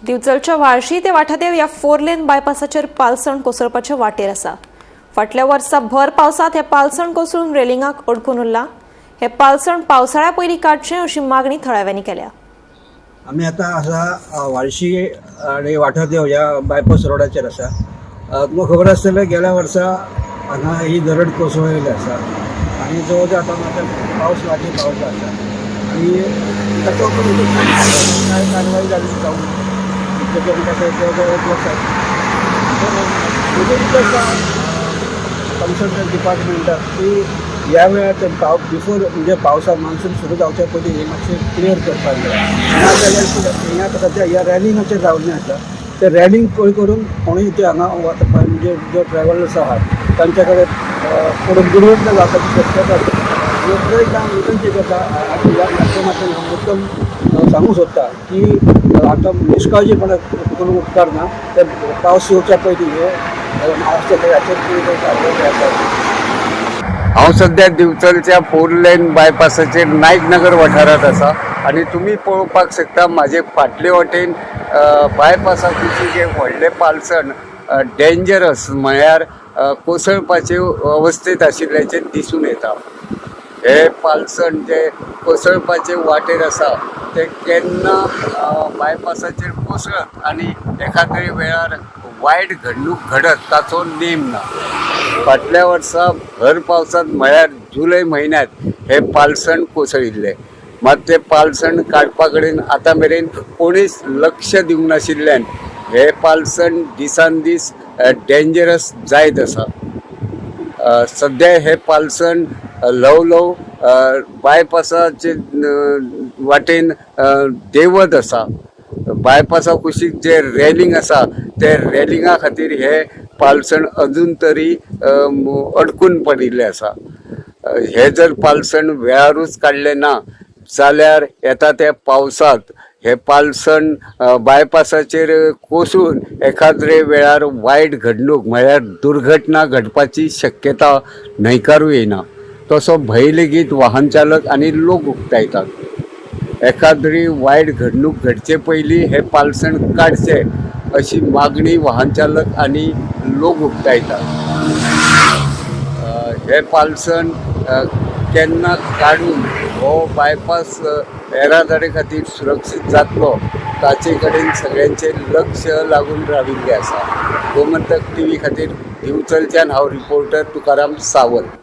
दिवचलच्या व्हाळशी ते वाठादेव ह्या four lane बायपासाचेर पालसण कोसळपाचे वाटेर आसा. फाटल्या वर्सा भर पावसांत हें पालसण कोसळून रेलिंगाक अडकून उरलां. हें पालसण पावसाळ्या पयलीं काडचें अशी मागणी थळाव्यांनी केल्या. आमी आतां आसा व्हाळशी आनी वाठादेव ह्या बायपास रोडाचेर आसा. तुमकां खबर आसतलें, गेल्या वर्सा हांगा ही दरड कोसळिल्ली आसा आनी जवळ जवळ आतां आतां पावस लागीं पावलो आसा आनी ताचो कांय कारवाय जाली जावंक ना. इतलें करून आतां जवळ जवळ एक वर्स जालें. म्हजें रिक्वेस्ट आसा कन्सर्न डिपार्टमेंटाक की ह्या वेळार ते पाव बिफोर, म्हणजे पावसा मान्सून सुरू जावच्या पयलीं हें मातशें क्लियर करपाक जाय. ना जाल्यार कितें, हें आतां सद्या ह्या रॅलिंगाचेर रावल्लें आसा, ते रॅलिंग पळय करून कोणूय ते हांगा वता, म्हणजे जे ट्रॅव्हलर्स आहात तांच्या कडेन पडून दुर्घटना जावपाची शक्यता आसा. आनी एक हांव विनंती करता आनी ह्या माध्यमांतल्यान हांव मुद्दम सांगूंक सोदता की आतां निश्काळजीपणा करूंक उपकारना. ते पावस येवच्या पयलीं हे आसतले हाचेर कितें तरी कारवाय जावपाक. हांव सद्या दिवचलच्या फोर लेन बायपासाचेर नायक नगर वाठारांत आसा आनी तुमी पळोवपाक शकता, म्हाजे फाटले वाटेन बायपासा कुशीक एक व्हडलें पालसण डेंजरस म्हळ्यार कोसळपाचे अवस्थेंत आशिल्ल्याचें दिसून येता. हे पालसण जे कोसळपाचे वाटेर आसा ते केन्ना बायपासाचेर कोसळत आनी एखाद्रे वेळार वायट घडणूक घडत ताचो नेम ना. फाटल्या वर्सा भर पावसांत म्हळ्यार जुलय म्हयन्यांत हे पालसण कोसळिल्लें. मात तें पालसण काडपा कडेन आतां मेरेन कोणीच लक्ष दिवंक नाशिल्ल्यान हें पालसण दिसान दीस डेंजरस जायत आसा. सद्या हें पालसण ल्हव ल्हव बायपासाचे वाटेन देंवत आसा. बायपासा कुशीक जे रेलिंग आसा ते रेलिंगा खातीर हे पालसण अजून तरी अडकून पडिल्लें आसा. हे जर पालसण वेळारूच काडलें ना जाल्यार येता त्या पावसांत हे पालसण बायपासाचेर कोसळून एखाद्रे वेळार वायट घडणूक म्हळ्यार दुर्घटना घडपाची शक्यता न्हयकारूं येना. तसो भंय लेगीत वाहन चालक आनी लोक उक्तायतात. एखाद्री वायट घडणूक घडचे पयलीं हें पालसण काडचें अशी मागणी वाहन चालक आनी लोक उक्तायतात. हें पालसण केन्ना काडून हो बायपास येरादारी खातीर सुरक्षीत जातलो ताचे कडेन सगळ्यांचें लक्ष लागून राविल्लें आसा. गोमंतक टीव्ही खातीर दिवचलच्यान हांव रिपोर्टर तुकाराम सावंत.